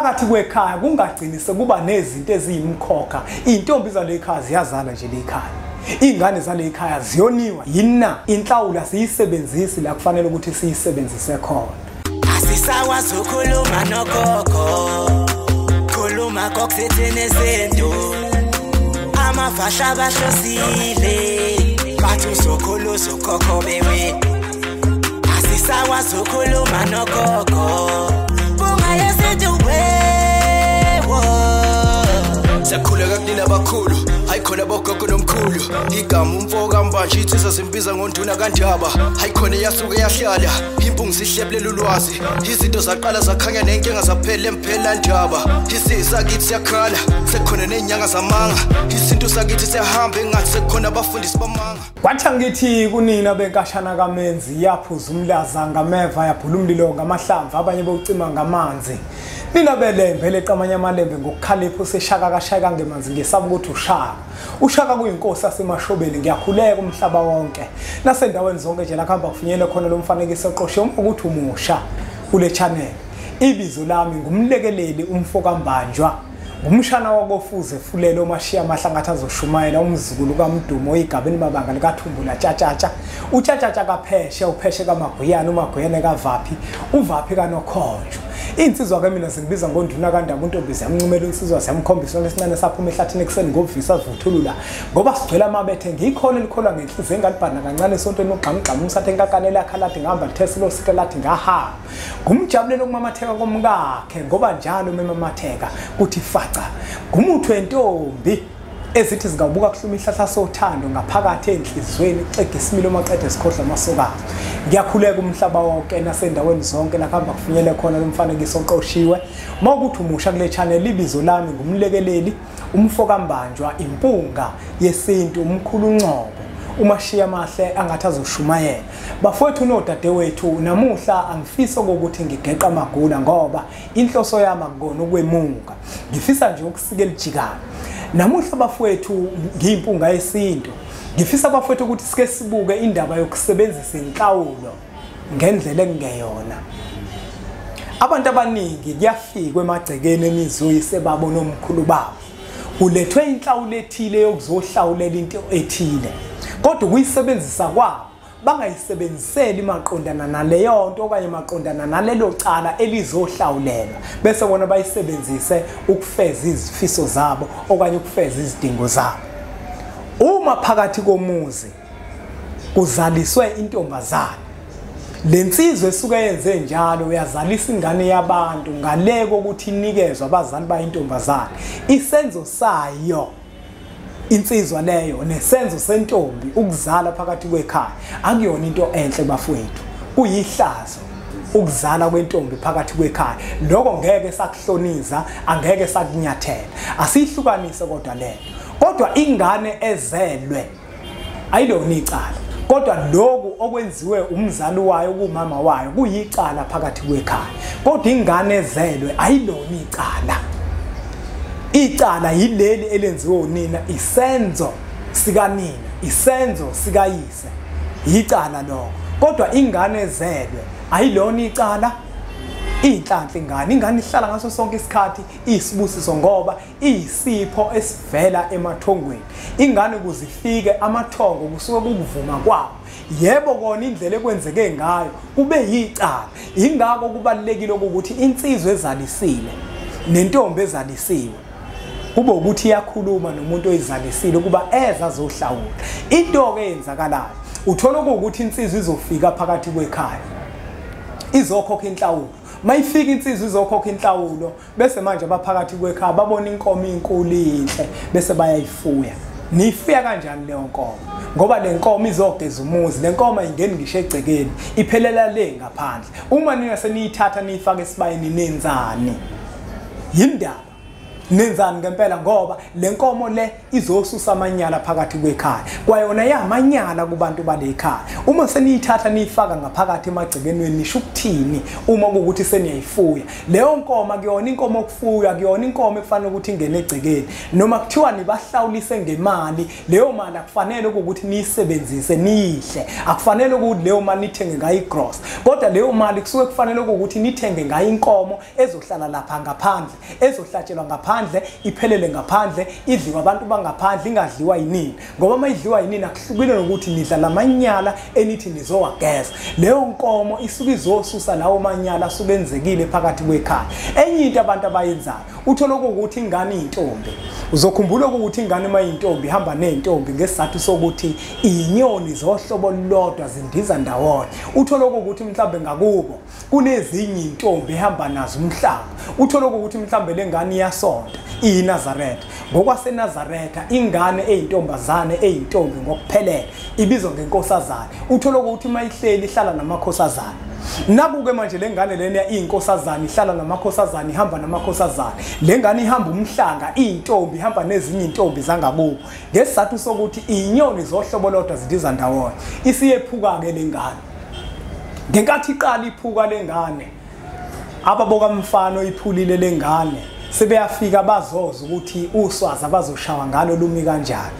Phakathi kwekhaya kungagcini sekuba nezinto eziyimkhokha. Intombi zale ekhaya ziyazala nje lekhaya. Ingane zale ekhaya ziyoniwa. Yina inhlawulo siyisebenzisi la kufanele ukuthi siyisebenzise khona. Asisakwazi ukukhuluma nogogo. Khuluma kokuthini izinto. Amafasha bahlosile. Bathi uzokhulu uzokhokho bewe. Asisakwazi ukukhuluma nogogo. Siyakhuleka kunina abakhulu, hayi khona bogogo nomkhulu. Igama umfo kaMbanje insizwa simbiza ngonduna kaNdaba. Hayi khona iyasuke yahlala, impungu sihlebulela ulwazi. Izinto zaqala zakhanya nenkinga zaphela emphela ndaba. Isisakithi siyakhala, sekukhona nezinyanga zamanga. Isintu sakithi siyahamba engathi sekukhona abafundisi bamanga. Kwathi ngithi kunina benkashana kaMenzi yaphuza umlaza ngameva yabhula umlilo ngamahlamvu abanye bowucima ngamanzi. Nina belembe leqamanye amalembe ngokukhalipha useshaka kashaka ngemanzi ngesaba ukuthi ushaka. Ushaka kuyinkosi yasemashobeni ngiyakhuleka umhlaba wonke. Nasendaweni zonke nje la kuhamba kufinyele khona lo mfanekiso oqoshe ukuthi umusha kule channel. Ibizo lami ngumlekeleli umfo kaMbanjwa. Ngumshana wakofuze fulelo omashiya amahlangathi azoshumayela umzukulu kaMdumo igabeni mabanga likaThumbula Tshatshatsha. UTshatshatsha kapheshe upheshe kaMaguyana uMaguyana kaVaphi uVaphi kaNokhonjwa. Insizwa ke mina singibiza ngonduna kaNdaba untombi ziyamncumela insizwa ziyamkhombisa lesincane saphuma ehlathini ekuseni ngobuvisa sivuthulula ngoba sigcwele amabethe ngikhona elikholwa ngenhliziyo engalibhana kancane esontweni ugqamgqama umsathe enkakanele yakhaladi ngihamba lithesi losike lathi ngahamba. Ngumjabulelo okumamatheka komkakhe ngoba njalo memamatheka kuthi faca. Ngumuthi wentombi ezithi zingawubuka kuhluma ihlahla sothando ngaphakathi enhlizweni xega isimilo maqede sikhohlwa amasokazi. Ngiyakhuleka umhlaba wonke nasendaweni zonke la kuhamba kufinyele khona lo mfanekiso oqoshiwe. Uma ukuthi umusha kule channel ibizo lami ngumlekeleli umfo kaMbanjwa impunga yesintu umkhulu Ngcobo umashiya amahle angathi azoshumayela. Bafowethu nodadewethu namuhla angifisa ukuthi ngigeqa amagula ngoba inhloso yami akukona ukwemuka. Ngifisa nje ukusika elijikana. Namuhla bafowethu ngiyimpunga yesintu. Ngifisa bafowethu ukuthi sike sibuke indaba yokusebenzisa inhlawulo ngendlela engeyona. Abantu abaningi kuyafikwa emagcekeni emizi babo nomkhulu babo. Kulethwe inhlawulo ethile yokuzohlawulela into ethile. Kodwa ukuyisebenzisa kwabo bangayisebenziseli maqondana naleyo nto okanye maqondana nalelo cala elizohlawulelwa bese bona bayisebenzise ukufeza izifiso zabo okanye ukufeza izidingo zabo. Uma phakathi komuzi kuzaliswe intombazana, lensizwe esuke yenze njalo uyazalisa ingane yabantu ngaleko ukuthi inikezwe abazali bayintombazana. Isenzo sayo insizwa leyo nesenzo sentombi ukuzala phakathi kwekhaya akuyona into enhle bafowethu. Kuyihlazo ukuzala kwentombi phakathi kwekhaya. Lokho ngeke sakuhloniza, angeke sakunyathela. Asihlukanise kodwa lento. Kodwa ingane ezelwe ayilona icala. Kodwa lokhu okwenziwe umzali wayo kumama wayo kuyicala phakathi kwekhaya. Kodwa ingane ezelwe ayilona icala. Icala yileli elenziwe unina, isenzo sikanina, isenzo sikayise, yicala lokho. Kodwa ingane ezelwe ayilona icala. Inhlanhla ingane, ingane ihlala ngaso sonke isikhathi isibusiso ngoba iyisipho esivela emathongweni. Ingane ukuze ifike amathongo kusuke kukuvuma kwabo. Yebo kona indlela ekwenzeke ngayo kube yicala. Ingakho kubalulekile ukuthi insizwe ezalisile nentombi ezalisiwe kube ukuthi iyakhuluma nomuntu oyizalisile kuba eza azohlawula. Into ke eyenzakalayo uthola ukuthi insizwa izofika phakathi kwekhaya izokhokha inhlawulo. Mayifika insizwa izokhokha inhlawulo bese manje abaphakathi kwekhaya babona inkomo inkulu inhle bese bayayifuya. Niyifuya kanjani leyo nkomo? Ngoba le nkomo izogeza umuzi, le nkomo ayingeni ngisho egcekeni, iphelela le ngaphandle. Uma nina seniyithatha niyifake esibayeni nenzani? Yindaba. Nenzani ngempela? Ngoba le nkomo le izosusa amanyala phakathi kwekhaya, kwayona yamanyala kubantu bale khaya. Uma seniyithatha niyifaka ngaphakathi emagcekeni nisho ukuthini uma kuwukuthi seniyayifuya leyo nkomo? Kuyona inkomo okufuya, kuyona inkomo ekufanele ukuthi ingene egcekeni. Noma kuthiwa nibahlawulise ngemali, leyo mali akufanele ukuthi niyisebenzise niyihle, akufanele ukuthi leyo mali nithenge ngayo igross, kodwa leyo mali kusuke kufanele ukuthi nithenge ngayo inkomo ezohlala lapha ngaphandle, ezohlatshelwa ngaphandle, iphelele ngaphandle, idliwa abantu bangaphandle, ingadliwa yinini. Ngoba uma idliwa yinini akuhlukile nokuthi nidla lamanyala enithi nizowageza. Leyo nkomo isuke izosusa lawo manyala asuke enzekile phakathi kwekhaya. Enye into abantu abayenzayo, uthola ukuthi ingane iyintombi. Uzokhumbula ukuthi ingane uma iyintombi ihamba nezintombi ngesizathu sokuthi inyoni zohlobo olulodwa zindiza ndawonye. Uthola ukuthi mhlambe ngakubo kunezinye intombi ehamba nazo umhlaba. Uthola ukuthi mhlambe lengane iyasonta, iyiNazaretha. NgokwaseNazaretha ingane eyintombazane eyintombi ngokuphelele ibizwa ngenkosazana. Uthola ukuthi uma ihleli ihlala namakhosazana. Nakuke manje lengane lena iyinkosazana ihlala namakhosazana, ihamba namakhosazana. Lengane ihamba umhlanga, iyintombi ihamba nezinye intombi zangakubo ngesizathu sokuthi inyoni zohlobo lodwa zindiza ndawonye. Isiyephuka ke lengane. Ngenkathi iqala iphuka lengane, ababoka mfano iphulile lengane sebeyafika bazoza ukuthi uswazi abazoshawa ngalo lumi kanjani.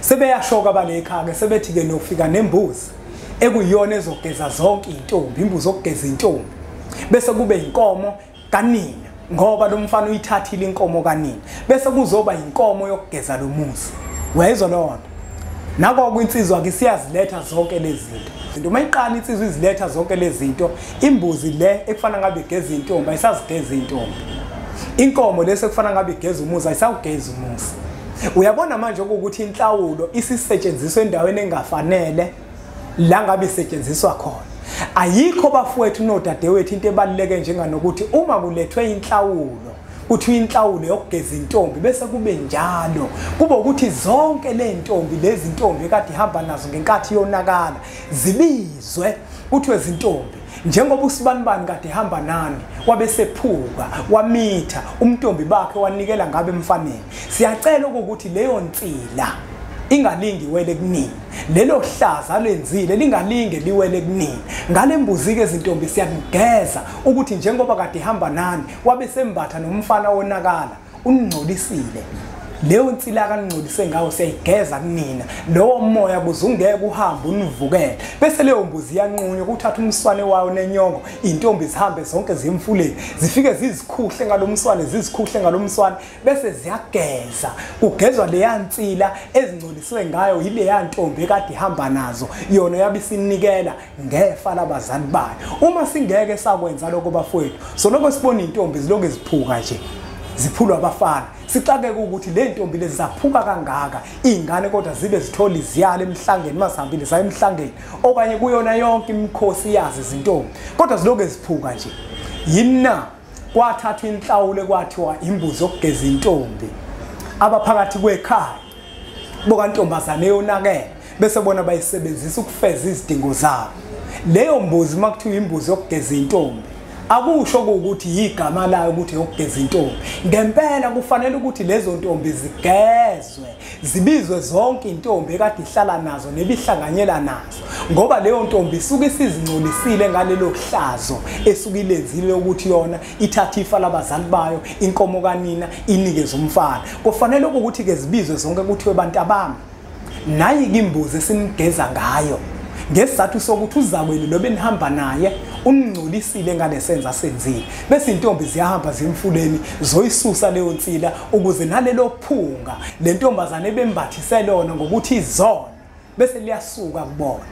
Sebeyashoka bale ekhaya, sebethi ke nofika nembuzi ekuyiyona ezogeza zonke intombi, imbuzi okugeza intombi, bese kube inkomo kanina, ngoba lo mfana uyithathile inkomo kanina, bese kuzoba inkomo yokugeza lo muzi. Wayezwa lona nako kwinsizwa ke siyaziletha zonke lezi zinto. Uma iqala insizwa iziletha zonke lezi zinto, imbuzi le ekufana ngabe igeza intombi ayisazigeza intombi, inkomo lese kufana ngabe igeza umuzi ayisawugeza umuzi. Uyabona manje ukuthi inhlawulo isisetshenziswa endaweni engafanele la ngabe isetshenziswa khona. Ayikho bafowethu nodadewethu into ebaluleke njenganokuthi uma kulethwe inhlawulo kuthiwa inhlawulo yokugeza intombi, bese kube njalo kube ukuthi zonke le ntombi lezi ntombi ekade ihamba nazo ngenkathi yonakala zibizwe, kuthiwe zintombi, njengoba usibanibani kade ehamba nani wabesephuka wamitha umntombi bakhe wanikela ngabe emfaneni, siyacela ukuthi leyo nsila ingalingi iwele kunini, lelo hlaza lenzile lingalinge liwele kunini. Ngale mbuzi ke izintombi siyakugeza ukuthi njengoba kade ihamba nani wabesembatha nomfana wonakala uningcolisile, leyo nsila kaningcolise ngawo siyayigeza kunina, lowo moya kuzungeke uhambe univukele. Bese leyo mbuzi iyanqunywa, kuthatha umswane wayo nenyongo, intombi zihambe zonke ziyemfuleni, zifike zizikhuhle ngalomswane, zizikhuhle ngalomswane, bese ziyageza. Kugezwa leya nsila ezingcoliswe ngayo yileya ntombi ekade ihamba nazo, yona yabe isinikela ngefa labazali bayo. Uma singeke sakwenza lokho bafowethu, soloko sibona intombi zilokhu ziphuka nje, ziphulwa abafana. Sixakeke ukuthi le ntombi lezi zaphuka kangaka ingane kodwa zibe zithola iziyalo emhlangeni, masihambile saya emhlangeni okanye kuyona yonke imikhosi yazi izintombi, kodwa zilokhu ziphuka nje. Yini na? Kwathathwa inhlawulo kwathiwa imbuzi yokugeza intombi, abaphakathi kwekhaya bokantombazane yonakele bese bona bayisebenzisa ukufeza izidingo zabo. Leyo mbuzi makuthiwa imbuzi yokugeza intombi, akusho ukuthi igama layo ukuthi yokugeza intombi. Ngempela kufanele ukuthi lezo ntombi zigezwe, zibizwe zonke intombi ekade ihlala nazo nebihlanganyela nazo, ngoba leyo ntombi isuke isizingcolisile ngalelo hlazo esuke ilenzile ukuthi yona ithathe ifa labazali bayo, inkomo kanina inikeze umfana. Kufanele ukuthi ke zibizwe zonke kuthiwe bantu abami, nayi imbuzi esinigeza ngayo ngesizathu sokuthi uzakwenu lo benihamba naye uningcolisile ngalesenza asenzile. Bese intombi ziyahamba ziyemfuleni zoyisusa leyo nsila ukuze nalelo phunga le ntombazane ebembathise lona ngokuthi izona bese liyasuka kubona.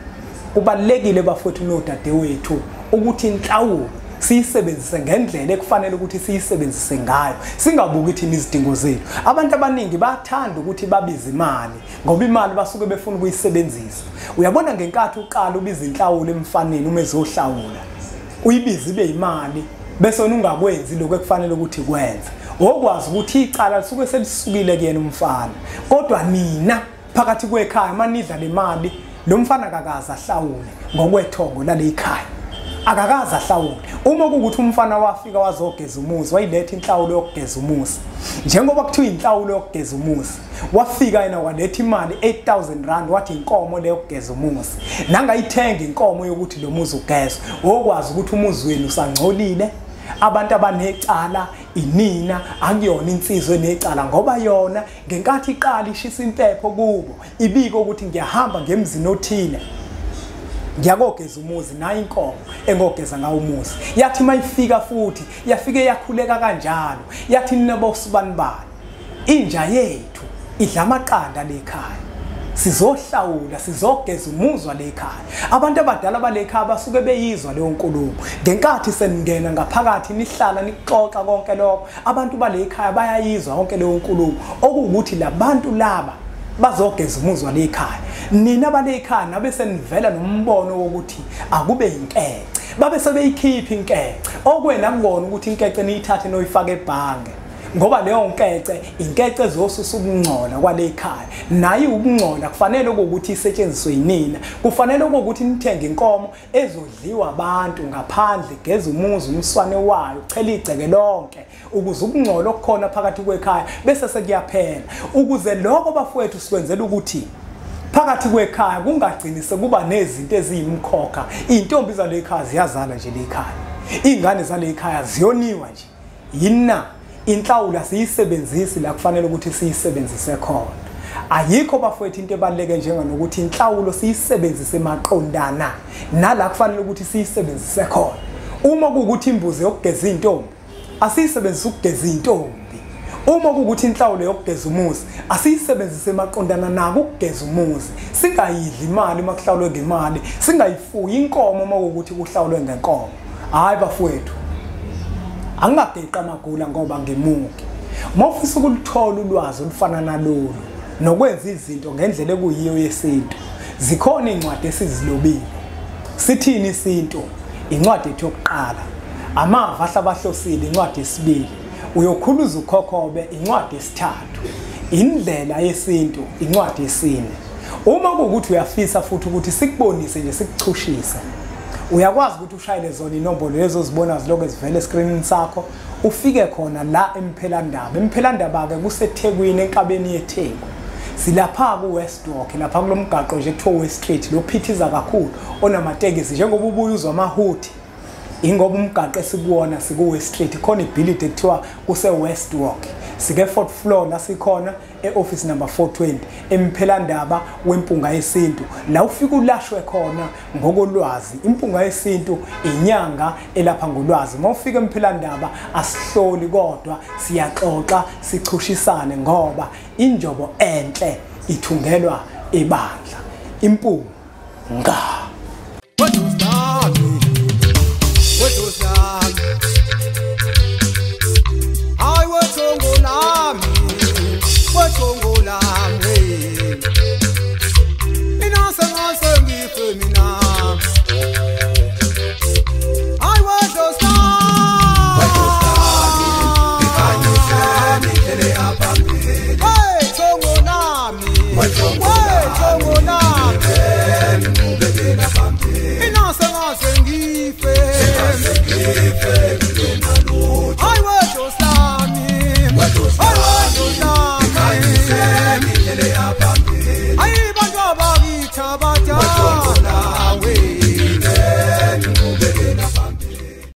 Kubalulekile bafowethu nodadewethu ukuthi inhlawulo siyisebenzise ngendlela ekufanele ukuthi siyisebenzise ngayo, singabuki thina izidingo zethu. Abantu abaningi bayathanda ukuthi babize imali ngoba imali basuke befuna ukuyisebenzisa. Uyabona ngenkathi uqala ubiza inhlawulo emfaneni uma ezohlawula, uyibize ibe imali bese wena ungakwenzi lokho ekufanele ukuthi kwenze. Okwazi ukuthi icala lisuke selisukile kuyena umfana, kodwa nina phakathi kwekhaya manidla le mali, lo mfana akakaze ahlawule ngokwethongo lale ikhaya. Akakaze ahlawule. Uma kuwukuthi umfana wafika wazogeza umuzi, wayiletha inhlawulo yokugeza umuzi. Njengoba kuthiwa inhlawulo yokugeza umuzi, wafika yena waletha imali 8000 rand, wathi inkomo leyo yokugeza umuzi. Nangayithenga inkomo yokuthi lo muzi ugezwe. Wokwazi ukuthi umuzi wenu usangcolile, abantu abanecala inina, akuyona insizwe enecala, ngoba yona ngenkathi iqala ishisa impepho kubo, ibiko ukuthi ngiyahamba ngemzini othile, ngiyakogeza umuzi, nayo inkomo engogeza ngawo umuzi. Yathi mayifika futhi, yafike yakhuleka kanjalo, yathi nina bosibanibani, inja yethu idla amaqanda lekhaya, sizohlawula, sizogeza umuzi walekhaya. Abantu abadala balekhaya basuke beyizwa leyo nkulumo. Ngenkathi seningena ngaphakathi nihlala nixoxa konke lokho, abantu balekhaya bayayizwa yonke leyo nkulumo, okuwukuthi labantu laba bazogeza umuzi walekhaya. Nina balekhaya nabe senivela nombono wokuthi akube inkece, babe sebeyikhipha inkece. Okwena kubona ukuthi inkece niyithathe noyifake ebhange, ngoba leyo nkece inkece ezosusa ukungcola kwalekhaya. Nayo ukungcola kufanele ukuthi isetshenziswe yinina, kufanele ukuthi nithenge inkomo ezodliwa abantu ngaphandle, geza umuzi umswane wayo, chela igceke lonke, ukuze ukungcola okukhona phakathi kwekhaya bese sekuyaphela. Ukuze lokho bafowethu sikwenzela ukuthi phakathi kwekhaya kungagcini sekuba nezinto eziyimkhokha. Intombi zalekhaya ziyazala nje lekhaya, ingane zalekhaya ziyoniwa nje. Yina inhlawulo siyisebenzisi la kufanele ukuthi siyisebenzise khona. Ayikho bafowethu into ebaluleke njenganokuthi inhlawulo siyisebenzise maqondana nala kufanele ukuthi siyisebenzise khona. Uma kuwukuthi imbuzi yokugeza intombi, asiyisebenzise ukugeza intombi. Uma kuwukuthi inhlawulo yokugeza umuzi, asiyisebenzise maqondana nako ukugeza umuzi. Singayidli imali uma kuhlawulwe ngemali, singayifuyi inkomo uma kuwukuthi kuhlawulwe ngenkomo. Hayi bafowethu, angingageqi amagula ngoba ngimuki. Mawufisa ukuluthola ulwazi olufana nalolu nokwenza izinto ngendlela ekuyiyo yesintu, zikhona incwadi esizilobile. Sithini isintu? Incwadi ethu yokuqala, Amava Ahlabahlosile, incwadi yesibili, Uyokhuluza ukhokhobe, incwadi yesithathu, Indlela yesintu, incwadi yesine. Uma kuwukuthi uyafisa futhi ukuthi sikubonise nje, sikuchushise, uyakwazi ukuthi ushayele zona inombolo lezo ozibona zilokhu ezivela eskrinini sakho, ufike khona la eMphelandaba. EMphelandaba-ke kuseThekwini, enkabeni yeTheku. Silapha ku-West Walk, lapha kulo mgaqo nje kuthiwa West Street, lo phithiza kakhulu onamatekisi, njengoba ubuye uzwa amahuthi, ingoba umgaqo esikuwona siku-West Street, khona ibhilidi ekuthiwa kuse-West Walk. Sike fourth floor la sikhona e-office number 420 eMphelandaba weMpunga Yesintu, la ufika ulashwe khona ngokolwazi. Impunga Yesintu inyanga elapha ngolwazi. Uma ufika eMphelandaba asihloli kodwa siyaxoxa, sichushisane, ngoba injobo enhle ithungelwa ebandla. Impunga.